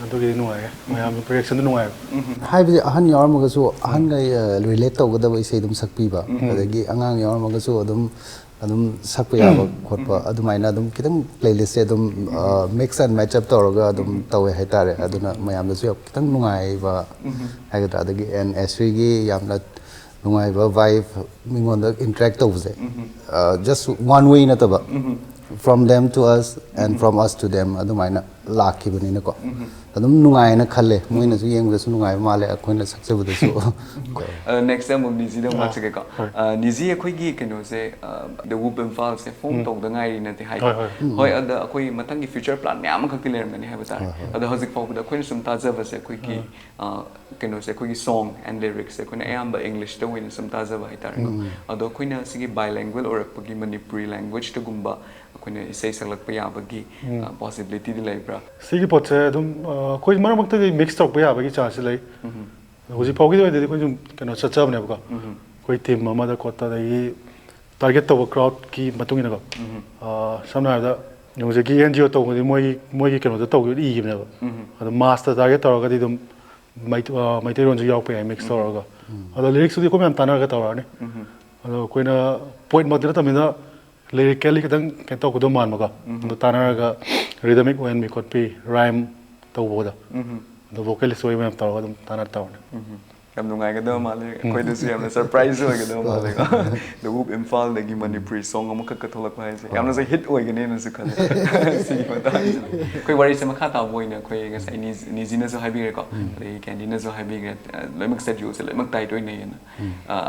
ꯑꯗꯨꯒꯤꯗꯤ ꯅꯨꯡꯉꯥꯏꯌꯦ, ꯃꯌꯥꯝ reaction ꯗꯣ ꯅꯨꯡꯉꯥꯏꯌꯦꯕ꯫ ꯍꯥꯏꯕꯗꯤ ꯑꯍꯟ ꯌꯥꯎꯔꯝꯃꯒꯁꯨ ꯑꯍꯟꯒ ꯑ, relate ꯇꯧꯒꯗꯕ ꯏꯁꯩ ꯑꯗꯨꯝ ꯁꯛꯄꯤꯕ, ꯑꯗꯒꯤ ꯑꯉꯥꯡ ꯌꯥꯎꯔꯝꯃꯒꯁꯨ ꯑꯗꯨꯝ ꯑꯗꯨꯝ ꯁꯛꯄ ꯌꯥꯕ ꯈꯣꯠꯄ, ꯑꯗꯨꯃꯥꯏꯅ ꯑꯗꯨꯝ ꯈꯤꯇꯪ playlist ꯁꯦ ꯑꯗꯨꯝ, ꯑ, mix and match up ꯇꯧꯔꯒ ꯑꯗꯨꯝ ꯇꯧꯋꯦ ꯍꯥꯏꯇꯥꯔꯦ꯫ ꯑꯗꯨꯅ ꯃꯌꯥꯝꯗꯁꯨ ꯌꯥꯝ ꯈꯤꯇꯪ ꯅꯨꯡꯉꯥꯏꯕ ꯍꯥꯏꯒꯗ꯭ꯔꯥ, ꯑꯗꯒꯤ ꯑꯦꯟ ꯑꯦꯁ꯭ꯔꯤꯒꯤ ꯌꯥꯝꯅ ꯅꯨꯡꯉꯥꯏꯕ vibe, ꯃꯤꯉꯣꯟꯗ interact ꯇꯧꯕꯁꯦ, ꯑ, just one way ꯅꯠꯇꯕ, from them to us and from us to them ꯑꯗꯨꯃꯥꯏꯅ ꯂꯥꯛꯈꯤꯕꯅꯤꯅꯀꯣ, ꯑꯗꯨꯝ ꯅꯨꯡꯉꯥꯏꯅ ꯈꯜꯂꯦ꯫ ꯃꯣꯏꯅꯁꯨ ꯌꯦꯡꯕꯗꯁꯨ ꯅꯨꯡꯉꯥꯏꯕ ꯃꯥꯜꯂꯦ, ꯑꯩꯈꯣꯏꯅ ꯁꯛꯆꯕꯗꯁꯨ꯫ ꯑꯗꯣ next ꯑꯃꯨꯛ ꯅꯤꯖꯤꯗ ꯑꯃꯨꯛ ꯂꯥꯛꯆꯒꯦꯀꯣ꯫ ꯍꯣꯏ꯫ ꯑ, ꯅꯤꯖꯤ, ꯑꯩꯈꯣꯏꯒꯤ ꯀꯩꯅꯣꯁꯦ, ꯑ, The Whoop ꯏꯝꯐꯥꯜꯁꯦ form ꯇꯧꯗ ꯉꯥꯏꯔꯤꯅꯗꯤ ꯍꯥꯏ꯫ ꯍꯣꯏ, ꯍꯣꯏ꯫ ꯍꯣꯏ, ꯑꯗ ꯑꯩꯈꯣꯏ ꯃꯊꯪꯒꯤ future plan ꯃꯌꯥꯝ ꯑꯃꯈꯛꯇꯤ ꯂꯩꯔꯝꯒꯅꯤ ꯍꯥꯏꯕ ꯇꯥꯔꯦ꯫ ꯑꯗꯣ ꯍꯧꯖꯤꯛ ꯐꯥꯎꯕꯗ ꯑꯩꯈꯣꯏꯅ ꯁꯨꯝ ꯇꯥꯖꯕꯁꯦ, ꯑꯩꯈꯣꯏꯒꯤ, ꯑ, ꯀꯩꯅꯣꯁꯦ, ꯑꯩꯈꯣꯏꯒꯤ song and lyrics ꯁꯦ ꯑꯩꯈꯣꯏꯅ ꯑꯌꯥꯝꯕ English ꯇ ꯑꯣꯏꯅ ꯁꯨꯝ ꯇꯥꯖꯕ ꯍꯥꯏꯇꯥꯔꯦꯀꯣ꯫ ꯑꯗꯣ ꯑꯩꯈꯣꯏꯅ ꯁꯤꯒꯤ bilingual ꯑꯣꯏꯔꯛꯄꯒꯤ Manipuri language ꯇꯒꯨꯝꯕ ꯑꯩꯈꯣꯏꯅ ꯏꯁꯩ ꯁꯛꯂꯛꯄ ꯌꯥꯕꯒꯤ, ꯑ, possibility ꯗꯤ ꯂꯩꯕ꯭ꯔꯥ? ꯁꯤꯒꯤ ꯄꯣꯠꯁꯦ ꯑꯗꯨꯝ, ꯑ, ꯑꯩꯈꯣꯏ ꯃꯔꯛ ꯃꯔꯛꯇꯗꯤ mix ꯇꯧꯔꯛꯄ ꯌꯥꯕꯒꯤ chance ꯁꯦ ꯂꯩ꯫ ꯑꯗꯣ ꯍꯧꯖꯤꯛ ꯐꯥꯎꯒꯤꯗꯤ ꯑꯣꯏꯅꯗꯤ ꯑꯩꯈꯣꯏ ꯁꯨꯝ ꯀꯩꯅꯣ ꯆꯠꯆꯕꯅꯦꯕꯀꯣ꯫ ꯑꯩꯈꯣꯏ team ꯑꯃꯗ ꯈꯣꯠꯇ, ꯑꯗꯒꯤ target ꯇꯧꯕ crowd ꯀꯤ ꯃꯇꯨꯡ ꯏꯟꯅꯀꯣ꯫ ꯑ, ꯁꯝꯅ ꯍꯥꯏꯔꯕꯗ ꯍꯧꯖꯤꯛꯀꯤ ꯑꯦꯟ ꯖꯤ ꯑꯣ ꯇꯧꯕꯗꯤ ꯃꯣꯏꯒꯤ, ꯃꯣꯏꯒꯤ ꯀꯩꯅꯣꯗ ꯇꯧꯈꯤꯕꯗꯤ ꯏꯈꯤꯕꯅꯦꯕ꯫ ꯑꯗꯣ mass ꯇ target ꯇꯧꯔꯒꯗꯤ ꯑꯗꯨꯝ ꯃꯩꯇꯩ- ꯑ, ꯃꯩꯇꯩꯂꯣꯟꯁꯨ ꯌꯥꯎꯔꯛꯄ ꯌꯥꯏ, ꯃꯤꯛꯁ ꯇꯧꯔꯒ꯫ ꯑꯗꯣ ꯂꯤꯔꯤꯛꯁꯇꯨꯗꯤ ꯑꯩꯈꯣꯏ ꯃꯌꯥꯝ ꯇꯥꯟꯅꯔꯒ ꯇꯧꯔꯛꯑꯅꯤ꯫ ꯑꯗꯣ ꯑꯩꯈꯣꯏꯅ ꯄꯣꯏꯟꯃꯛꯇꯤ ꯅꯠꯇꯕꯅꯤꯅ, ꯂꯤꯔꯤꯀꯦꯜꯂꯤ ꯈꯤꯇꯪ ꯀꯩꯅꯣ ꯇꯧꯒꯗꯧ ꯃꯥꯟꯕꯀꯣ꯫ ꯑꯗꯣ ꯇꯥꯟꯅꯔꯒ ꯔꯤꯗꯃꯤꯛ ꯑꯣꯏꯍꯟꯕꯤ ꯈꯣꯠꯄꯤ, ꯔꯥꯏꯝ ꯇꯧꯕꯗꯣ, ꯑꯗꯣ ꯚꯣꯀꯦꯂꯤꯁ ꯑꯣꯏꯕ ꯃꯌꯥꯝ ꯇꯧꯔꯒ ꯑꯗꯨꯝ ꯇꯥꯟꯅꯔ ꯇꯧꯔꯅꯤ꯫ ꯌꯥꯝ ꯅꯨꯡꯉꯥꯏꯒꯗꯕ ꯃꯥꯜꯂꯦ꯫ ꯑꯩꯈꯣꯏꯗꯁꯨ ꯌꯥꯝꯅ ꯁꯔꯄ꯭ꯔꯥꯏꯁ ꯑꯣꯏꯒꯗꯕ ꯃꯥꯜꯂꯦꯀꯣ꯫ The Whoop ꯏꯝꯐꯥꯜꯗꯒꯤ ꯃꯅꯤꯄꯨꯔꯤ ꯁꯣꯡ ꯑꯃꯈꯛꯀ ꯊꯣꯛꯂꯛꯄ ꯍꯥꯏꯁꯦ ꯌꯥꯝꯅꯁꯨ ꯍꯤꯠ ꯑꯣꯏꯒꯅꯦꯅꯁꯨ ꯈꯜꯂꯦ꯫ ꯁꯤꯒꯤ ꯃꯇꯥꯡꯁꯤꯗ ꯑꯩꯈꯣꯏ ꯋꯥꯔꯤꯁꯦ ꯃꯈꯥ ꯇꯥꯕ ꯑꯣꯏꯅ ꯑꯩꯈꯣꯏ ꯉꯁꯥꯏ ꯅꯤꯖꯤꯅꯁꯨ ꯍꯥꯏꯕꯤꯈ꯭ꯔꯦꯀꯣ, ꯑꯗꯒꯤ ꯀꯦꯟꯗꯤꯅꯁꯨ ꯍꯥꯏꯕꯤꯈ꯭ꯔꯦ, ꯂꯣꯏꯅꯃꯛ ꯁꯦꯗ꯭ꯌꯨꯜꯁꯦ ꯂꯣꯏꯅꯃꯛ ꯇꯥꯏꯠ ꯑꯣꯏꯅꯩꯌꯦꯅ꯫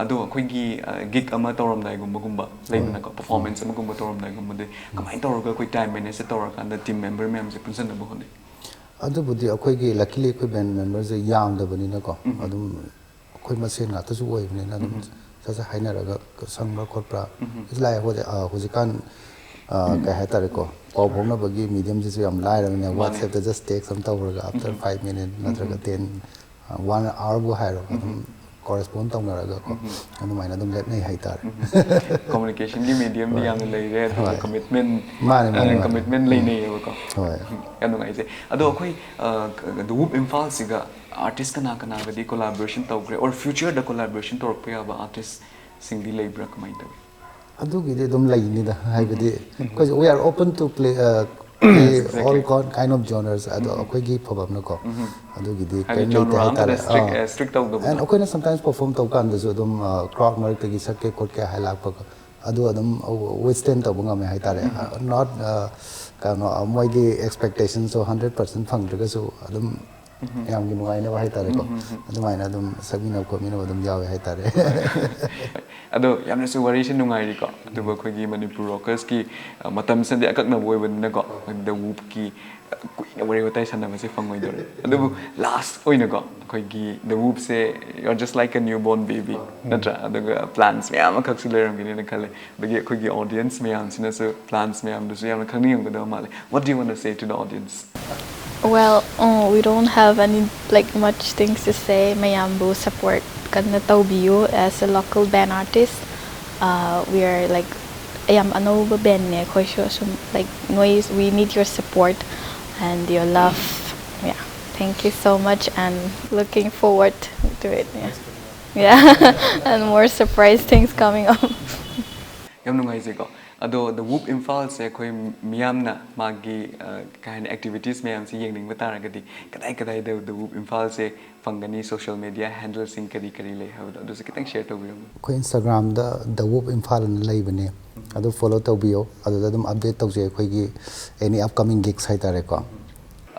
ꯑꯗꯣ ꯑꯩꯈꯣꯏꯒꯤ ꯒꯤꯛ ꯑꯃ ꯇꯧꯔꯝꯗꯥꯏꯒꯨꯝꯕꯒꯨꯝꯕ ꯂꯩꯗꯅꯀꯣ, ꯄꯔꯐꯣꯔꯃꯦꯟꯁ ꯑꯃꯒꯨꯝꯕ ꯇꯧꯔꯝꯗꯥꯏꯒꯨꯝꯕꯗꯤ ꯀꯃꯥꯏꯅ ꯇꯧꯔꯒ ꯑꯩꯈꯣꯏ ꯇꯥꯏꯝ ꯃꯦꯅꯦꯖꯁꯦ ꯇꯧꯔꯀꯥꯟꯗ ꯇꯤꯝ ꯃꯦꯝꯕꯔ ꯃꯌꯥꯝꯁꯦ ꯄꯨꯟꯁꯤꯟꯅꯕ ꯍꯣꯠꯅꯩ? ꯑꯗꯨꯕꯨꯗꯤ ꯑꯩꯈꯣꯏꯒꯤ luckily ꯑꯩꯈꯣꯏ ꯕꯦꯟ ꯃꯦꯝꯕꯔꯁꯦ ꯌꯥꯝꯗꯕꯅꯤꯅꯀꯣ, ꯑꯗꯨꯝ ꯑꯩꯈꯣꯏ ꯃꯁꯦꯟ ꯉꯥꯛꯇꯁꯨ ꯑꯣꯏꯕꯅꯤꯅ ꯑꯗꯨꯝ ꯁꯠ ꯁꯠ ꯍꯥꯏꯅꯔꯒ ꯁꯪꯕ꯭ꯔꯥ ꯈꯣꯠꯄ꯭ꯔꯥ꯫ It's like ꯍꯧꯖꯤꯛ- ꯑ, ꯍꯧꯖꯤꯛꯀꯥꯟ ꯑ, ꯀꯩ ꯍꯥꯏꯇꯥꯔꯦꯀꯣ, ꯄꯥꯎ ꯐꯥꯎꯅꯕꯒꯤ ꯃꯤꯗꯤꯌꯝꯁꯤꯁꯨ ꯌꯥꯝ ꯂꯥꯏꯔꯕꯅꯤꯅ, WhatsApp-ꯇ just text ꯑꯃ ꯇꯧꯔꯒ after five minute ꯅꯠꯇ꯭ꯔꯒ ten, one hour-ꯕꯨ ꯍꯥꯏꯔꯣ, ꯑꯗꯨꯝ ꯀꯣꯔꯦꯁꯄꯣꯟ ꯇꯧꯅꯔꯒꯀꯣ, ꯑꯗꯨꯃꯥꯏꯅ ꯑꯗꯨꯝ ꯂꯦꯞꯅꯩ ꯍꯥꯏꯇꯥꯔꯦ꯫ ꯀꯝꯃꯨꯅꯤꯀꯦꯁꯟꯒꯤ ꯃꯦꯗꯤꯌꯝꯗꯤ ꯌꯥꯝꯅ ꯂꯩꯔꯦ, ꯑꯗꯨꯒ ꯍꯣꯏ꯫ ꯀꯃꯤꯠꯃꯦꯟ ꯃꯥꯅꯦ, ꯃꯥꯅꯦ, ꯃꯥꯅꯦ꯫ ꯀꯃꯤꯠꯃꯦꯟ ꯂꯩꯅꯩꯌꯦꯕꯀꯣ꯫ ꯍꯣꯏ꯫ ꯌꯥꯝ ꯅꯨꯡꯉꯥꯏꯖꯩ꯫ ꯑꯗꯣ ꯑꯩꯈꯣꯏ ꯗ ꯋꯨꯞ ꯏꯝꯐꯥꯜꯁꯤꯒ ꯑꯥꯔꯇꯤꯁ ꯀꯅꯥ ꯀꯅꯥꯒꯗꯤ ꯀꯣꯂꯥꯕꯣꯔꯦꯁꯟ ꯇꯧꯈ꯭ꯔꯦ, or future-ꯗ ꯀꯣꯂꯥꯕꯣꯔꯦꯁꯟ ꯇꯧꯔꯛꯄ ꯌꯥꯕ ꯑꯥꯔꯇꯤꯁꯁꯤꯡꯗꯤ ꯂꯩꯕ꯭ꯔꯥ, ꯀꯃꯥꯏꯅ ꯇꯧꯏ? ꯑꯗꯨꯒꯤꯗꯤ ꯑꯗꯨꯝ ꯂꯩꯅꯤꯗ, ꯍꯥꯏꯕꯗꯤ ꯑꯩꯈꯣꯏꯁꯨ we are open to play, uh, play all kind of genres, ꯑꯗꯣ ꯑꯩꯈꯣꯏꯒꯤ ꯐꯕꯝꯅꯀꯣ, ꯑꯗꯨꯒꯤꯗꯤ ꯍꯥꯏꯕꯗꯤ ꯀꯔꯤꯝ ꯂꯩꯇꯦ ꯖꯣꯟꯔꯥ ꯑꯃꯗ ꯍꯥꯏꯇꯥꯔꯦ꯫ ꯁ꯭ꯇ꯭ꯔꯤꯛ ꯁ꯭ꯇ꯭ꯔꯤꯛ ꯇꯧꯗꯕꯗꯣ꯫ And ꯑꯩꯈꯣꯏꯅ sometimes perform ꯇꯧꯕ ꯀꯥꯟꯗꯁꯨ ꯑꯗꯨꯝ ꯀ꯭ꯔꯥꯎꯗ ꯃꯔꯛꯇꯒꯤ ꯁꯛꯀꯦ ꯈꯣꯠꯀꯦ ꯍꯥꯏ ꯂꯥꯛꯄ, ꯑꯗꯨ ꯑꯗꯨꯝ withstand ꯇꯧꯕ ꯉꯝꯃꯦ ꯍꯥꯏꯇꯥꯔꯦ꯫ Not, uh, ꯀꯩꯅꯣ, uh, ꯃꯣꯏꯒꯤ expectation-ꯁꯨ hundred percent ꯐꯪꯗ꯭ꯔꯒꯁꯨ ꯑꯗꯨꯝ ꯃꯌꯥꯝꯒꯤ ꯅꯨꯡꯉꯥꯏꯅꯕ ꯍꯥꯏꯇꯥꯔꯦꯀꯣ, ꯑꯗꯨꯃꯥꯏꯅ ꯑꯗꯨꯝ ꯁꯛꯃꯤꯟꯅꯕ ꯈꯣꯠꯃꯤꯟꯅꯕ ꯑꯗꯨꯝ ꯌꯥꯎꯋꯦ ꯍꯥꯏꯇꯥꯔꯦ꯫ ꯑꯗꯣ ꯌꯥꯝꯅꯁꯨ ꯋꯥꯔꯤꯁꯦ ꯅꯨꯡꯉꯥꯏꯔꯤꯀꯣ꯫ ꯑꯗꯨꯕꯨ ꯑꯩꯈꯣꯏꯒꯤ ꯃꯅꯤꯄꯨꯔ ꯔꯣꯀꯔꯁꯀꯤ, ꯑ, ꯃꯇꯝꯁꯤꯅꯗꯤ ꯑꯀꯛꯅꯕ ꯑꯣꯏꯕꯅꯤꯅꯀꯣ, ꯑꯩꯈꯣꯏ ꯗ ꯋꯨꯞꯀꯤ, ꯑ, ꯀꯨꯏꯅ ꯋꯥꯔꯤ ꯋꯥꯇꯥꯏ ꯁꯥꯟꯅꯕꯁꯦ ꯐꯪꯉꯣꯏꯗꯧꯔꯦ꯫ ꯑꯗꯨꯕꯨ ꯂꯥꯁ ꯑꯣꯏꯅꯀꯣ, ꯑꯩꯈꯣꯏꯒꯤ ꯗ ꯋꯨꯞꯁꯦ, you are just like a newborn baby, ꯅꯠꯇ꯭ꯔꯥ? ꯑꯗꯨꯒ ꯄ꯭ꯂꯥꯟꯁ ꯃꯌꯥꯝ ꯑꯃꯈꯛꯁꯨ ꯂꯩꯔꯝꯒꯅꯤꯅ ꯈꯜꯂꯦ꯫ ꯑꯗꯒꯤ ꯑꯩꯈꯣꯏꯒꯤ ꯑꯣꯗꯤꯌꯟꯁ ꯃꯌꯥꯝꯁꯤꯅꯁꯨ, ꯄ꯭ꯂꯥꯟꯁ ꯃꯌꯥꯝꯗꯨꯁꯨ ꯌꯥꯝꯅ ꯈꯪꯅꯤꯡꯉꯝꯒꯗꯕ ꯃꯥꯜꯂꯦ꯫ What do you wanna say to the audience? Well, uh, we don't have any, like, much things to say. ꯃꯌꯥꯝꯕꯨ support ꯀꯟꯅ ꯇꯧꯕꯤꯌꯨ as a local band artist. Uh, we are, like, ꯌꯥꯝ ꯑꯅꯧꯕ bandꯅꯦ ꯑꯩꯈꯣꯏꯁꯨ, ꯑꯁꯨꯝ, like, ꯅꯣꯏ, we need your support and your love. Yeah. Thank you so much and looking forward to it. Yeah, yeah. And more surprise things coming up. ꯌꯥꯝ ꯅꯨꯡꯉꯥꯏꯖꯩꯀꯣ꯫ ꯑꯗꯣ The Whoop ꯏꯝꯐꯥꯜꯁꯦ ꯑꯩꯈꯣꯏ ꯃꯤꯌꯥꯝꯅ ꯃꯥꯒꯤ ꯑ, ꯀꯩ ꯍꯥꯏꯅꯤ, ꯑꯦꯛꯇꯤꯚꯤꯇꯤꯁ ꯃꯌꯥꯝꯁꯤ ꯌꯦꯡꯅꯤꯡꯕ ꯇꯥꯔꯒꯗꯤ ꯀꯗꯥꯏ ꯀꯗꯥꯏꯗ The Whoop ꯏꯝꯐꯥꯜꯁꯦ ꯐꯪꯒꯅꯤ? ꯁꯣꯁꯤꯌꯦꯜ ꯃꯦꯗꯤꯌꯥ ꯍꯦꯟꯗꯜꯁꯤꯡ ꯀꯔꯤ ꯀꯔꯤ ꯂꯩ ꯍꯥꯏꯕꯗꯣ ꯑꯗꯨꯁꯨ ꯈꯤꯇꯪ ꯁꯤꯌꯔ ꯇꯧꯕꯤꯔꯝꯃꯨ꯫ ꯑꯩꯈꯣꯏ ꯏꯟꯁꯇꯥꯒ꯭ꯔꯥꯝꯗ The Whoop ꯏꯝꯐꯥꯜ ꯑꯅ ꯂꯩꯕꯅꯦ꯫ ꯑꯗꯨ ꯐꯣꯂꯣ ꯇꯧꯕꯤꯌꯣ꯫ ꯑꯗꯨꯗ ꯑꯗꯨꯝ ꯑꯞꯗꯦꯠ ꯇꯧꯖꯩ ꯑꯩꯈꯣꯏꯒꯤ any upcoming gigs ꯍꯥꯏꯇꯥꯔꯦꯀꯣ꯫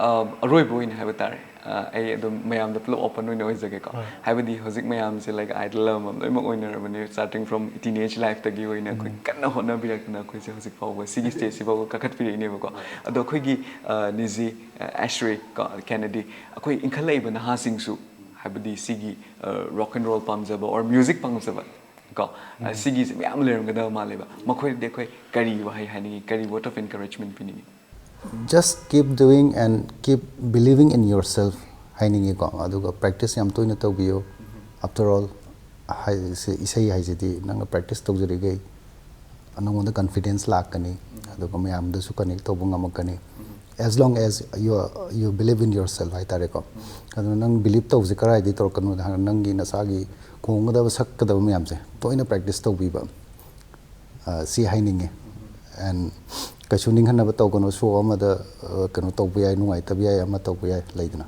ꯑ, ꯑꯔꯣꯏꯕ ꯑꯣꯏꯅ ꯍꯥꯏꯕ ꯇꯥꯔꯦ, ꯑ, ꯑꯩ ꯑꯗꯨꯝ ꯃꯌꯥꯝꯗ ꯄꯨꯂꯞ ꯑꯣꯄꯟ ꯑꯣꯏꯅ ꯑꯣꯏꯖꯒꯦꯀꯣ꯫ ꯍꯥꯏꯕꯗꯤ ꯍꯧꯖꯤꯛ ꯃꯌꯥꯝꯁꯦ, like, ꯑꯥꯏꯗꯜ ꯑꯃꯃꯝ ꯂꯣꯏꯅꯃꯛ ꯑꯣꯏꯅꯔꯕꯅꯤ, starting from teenage ꯂꯥꯏꯐꯇꯒꯤ ꯑꯣꯏꯅ ꯑꯩꯈꯣꯏ ꯀꯟꯅ ꯍꯣꯠꯅꯕꯤꯔꯛꯇꯅ ꯑꯩꯈꯣꯏꯁꯦ ꯍꯧꯖꯤꯛ ꯐꯥꯎꯕ ꯁꯤꯒꯤ ꯁ꯭ꯇꯦꯖꯁꯤ ꯐꯥꯎꯕ ꯀꯥꯈꯠꯄꯤꯔꯛꯏꯅꯦꯕꯀꯣ꯫ ꯑꯗꯣ ꯑꯩꯈꯣꯏꯒꯤ ꯑ, ꯅꯤꯖꯤ, ꯑ, ꯑꯦꯁ꯭ꯔꯤ ꯀꯣ, ꯀꯦꯅꯦꯗꯤ, ꯑꯩꯈꯣꯏ ꯏꯟꯈꯠꯂꯛꯏꯕ ꯅꯍꯥꯁꯤꯡꯁꯨ, ꯍꯥꯏꯕꯗꯤ ꯁꯤꯒꯤ ꯔꯣꯛ ꯑꯦꯟ ꯔꯣꯜ ꯄꯥꯝꯖꯕ ꯑꯣꯔ ꯃ꯭ꯌꯨꯖꯤꯛ ꯄꯥꯝꯖꯕ ꯀꯣ, ꯑ, ꯁꯤꯒꯤꯁꯦ ꯃꯌꯥꯝ ꯂꯩꯔꯝꯒꯗꯕ ꯃꯥꯜꯂꯦꯕ꯫ ꯃꯈꯣꯏꯗꯗꯤ ꯑꯩꯈꯣꯏ ꯀꯔꯤ ꯋꯥꯍꯩ ꯍꯥꯏꯅꯤꯡꯉꯤ, ꯀꯔꯤ word of encouragement ꯄꯤꯅꯤꯡꯉꯤ? Just keep doing and keep believing in yourself ꯍꯥꯏꯅꯤꯡꯉꯤꯀꯣ꯫ ꯑꯗꯨꯒ ꯄ꯭ꯔꯦꯛꯇꯤꯁ ꯌꯥꯝ ꯇꯣꯏꯅ ꯇꯧꯕꯤꯌꯨ꯫ After all, ꯍꯥꯏꯁꯦ, ꯏꯁꯩ ꯍꯥꯏꯁꯤꯗꯤ ꯅꯪꯅ ꯄ꯭ꯔꯦꯛꯇꯤꯁ ꯇꯧꯖꯔꯤꯈꯩ ꯅꯉꯣꯟꯗ ꯀꯟꯐꯤꯗꯦꯟꯁ ꯂꯥꯛꯀꯅꯤ꯫ ꯑꯗꯨꯒ ꯃꯌꯥꯝꯗꯁꯨ ꯀꯅꯦꯛ ꯇꯧꯕ ꯉꯝꯃꯛꯀꯅꯤ꯫ As long as you, you believe in yourself ꯍꯥꯏꯇꯥꯔꯦꯀꯣ꯫ ꯑꯗꯨꯅ ꯅꯪ ꯕꯤꯂꯤꯞ ꯇꯧꯕꯁꯦ ꯀꯗꯥꯏꯗꯒꯤ ꯇꯧꯔꯛꯀꯅꯣꯗ ꯍꯥꯏꯔꯒ ꯅꯪꯒꯤ ꯅꯁꯥꯒꯤ ꯈꯣꯡꯒꯗꯕ, ꯁꯛꯀꯗꯕ ꯃꯌꯥꯝꯁꯦ ꯇꯣꯏꯅ ꯄ꯭ꯔꯦꯛꯇꯤꯁ ꯇꯧꯕꯤꯕ꯫ ꯑ, ꯁꯤ ꯍꯥꯏꯅꯤꯡꯉꯤ꯫ And ꯀꯩꯁꯨ ꯅꯤꯡꯍꯟꯅꯕ ꯇꯧꯒꯅꯨ꯫ ꯁꯣ ꯑꯃꯗ, ꯑ, ꯀꯩꯅꯣ ꯇꯧꯕ ꯌꯥꯏ, ꯅꯨꯡꯉꯥꯏꯇꯕ ꯌꯥꯏ, ꯑꯃ ꯇꯧꯕ ꯌꯥꯏ, ꯂꯩꯗꯅ꯫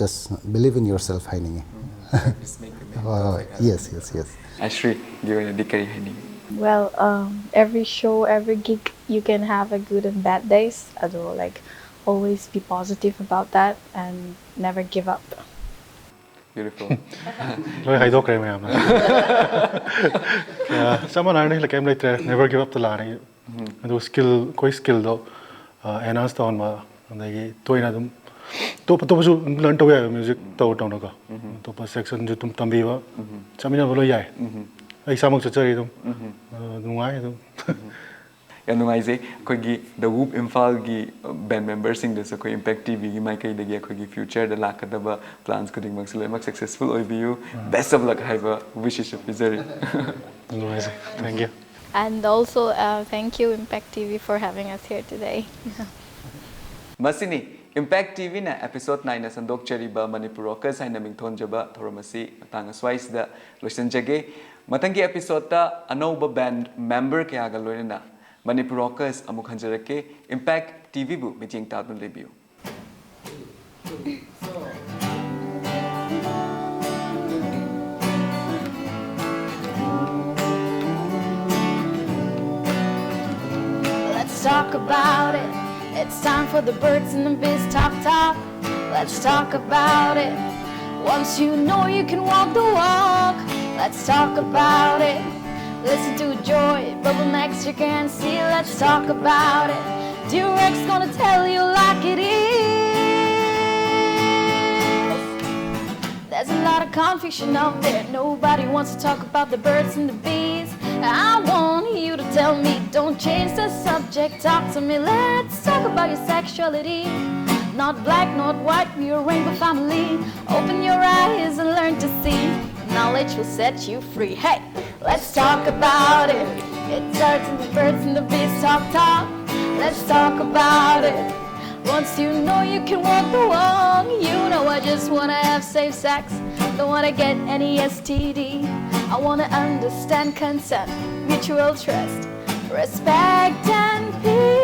Just believe in yourself ꯍꯥꯏꯅꯤꯡꯉꯤ꯫ ꯍꯣꯏ, ꯍꯣꯏ꯫ Yes, yes, yes. ꯑꯦꯁ꯭ꯔꯤꯒꯤ ꯑꯣꯏꯅꯗꯤ ꯀꯔꯤ ꯍꯥꯏꯅꯤꯡꯉꯤ? Well, um, every show, every gig, you can have a good and bad days. Although, like, always be positive about that and never give up. Beautiful. ꯂꯣꯏ ꯍꯥꯏꯗꯣꯛꯈ꯭ꯔꯦ ꯃꯌꯥꯝꯅ꯫ ꯆꯞ ꯃꯥꯟꯅꯔꯅꯤ, ꯀꯩꯝ ꯂꯩꯇ꯭ꯔꯦ꯫ Never give up ꯇ ꯂꯥꯛꯑꯅꯤ꯫ ꯑꯗꯨ ꯁ꯭ꯀꯤꯜ, ꯑꯩꯈꯣꯏ ꯁ꯭ꯀꯤꯜꯗꯣ ꯑꯦꯟꯍꯥꯟꯁ ꯇꯧꯍꯟꯕ, ꯑꯗꯒꯤ ꯇꯣꯏꯅ ꯑꯗꯨꯝ ꯑꯇꯣꯞ ꯑꯇꯣꯞꯄꯁꯨ ꯑꯗꯨꯝ ꯂꯔꯟ ꯇꯧꯕ ꯌꯥꯏꯕ, ꯃ꯭ꯌꯨꯖꯤꯛ ꯇꯧ ꯇꯧꯅꯀꯣ꯫ ꯑꯇꯣꯞꯄ ꯁꯦꯛꯁꯟꯁꯨ ꯑꯗꯨꯝ ꯇꯝꯕꯤꯕ, ꯆꯠꯃꯤꯟꯅꯕ ꯂꯣꯏ ꯌꯥꯏ꯫ ꯑꯩ ꯏꯁꯥꯃꯛ ꯆꯠꯆꯔꯤ ꯑꯗꯨꯝ꯫ ꯑ, ꯅꯨꯡꯉꯥꯏ ꯑꯗꯨꯝ꯫ ꯌꯥꯝ ꯅꯨꯡꯉꯥꯏꯖꯩ꯫ ꯑꯩꯈꯣꯏꯒꯤ The Whoop ꯏꯝꯐꯥꯜꯒꯤ ꯕꯦꯟ ꯃꯦꯝꯕꯔꯁꯤꯡꯗꯁꯨ ꯑꯩꯈꯣꯏ ꯏꯝꯄꯦꯛ ꯇꯤꯚꯤꯒꯤ ꯃꯥꯏꯀꯩꯗꯒꯤ ꯑꯩꯈꯣꯏꯒꯤ ꯐ꯭ꯌꯨꯆꯔꯗ ꯂꯥꯛꯀꯗꯕ ꯄ꯭ꯂꯥꯟꯁ ꯈꯨꯗꯤꯡꯃꯛꯁꯨ ꯂꯣꯏꯅꯃꯛ ꯁꯛꯁꯦꯁꯐꯨꯜ ꯑꯣꯏꯕꯤꯌꯨ꯫ Best of luck ꯍꯥꯏꯕ ꯋꯤꯁꯦꯁꯁꯨ ꯄꯤꯖꯔꯤ꯫ ꯅꯨꯡꯉꯥꯏꯖꯩ꯫ Thank you. And also, uh, thank you, Impact T V, for having us here today. ꯃꯁꯤꯅꯤ Impact T V ꯅ episode nine ꯅ ꯁꯟꯗꯣꯛꯆꯔꯤꯕ Manipur Rockers ꯍꯥꯏꯅ ꯃꯤꯡꯊꯣꯟꯖꯕ ꯊꯧꯔꯝ ꯑꯁꯤ ꯃꯇꯥꯡ ꯑꯁ꯭ꯋꯥꯏꯁꯤꯗ ꯂꯣꯏꯁꯤꯟꯖꯒꯦ꯫ ꯃꯊꯪꯒꯤ episode ꯇ ꯑꯅꯧꯕ band member ꯀꯌꯥꯒ ꯂꯣꯏꯅꯅ Manipur Rockers ꯑꯃꯨꯛ ꯍꯟꯖꯔꯛꯀꯦ꯫ Impact T V ꯕꯨ ꯃꯤꯠꯌꯦꯡ ꯇꯥꯗꯨꯅ ꯂꯩꯕꯤꯌꯨ꯫ Let's talk about it. It's time for the birds and the bees talk talk. Let's talk about it. Once you know you can walk the walk. Let's talk about it. Listen to Joy, Bubble Next, you can see. Let's talk about it. Durex gonna tell you like it is. There's a lot of confusion out there. Nobody wants to talk about the birds and the bees. I want you to tell me, don't change the subject. Talk to me, let's talk about your sexuality. Not black, not white, we're a rainbow family. Open your eyes and learn to see. Knowledge will set you free. Hey, let's talk about it. It starts in the birds and the bees talk talk. Let's talk about it. Once you know you can walk the walk, you know I just wanna have safe sex. Don't wanna get any S T D. I wanna understand consent, mutual trust, respect and peace.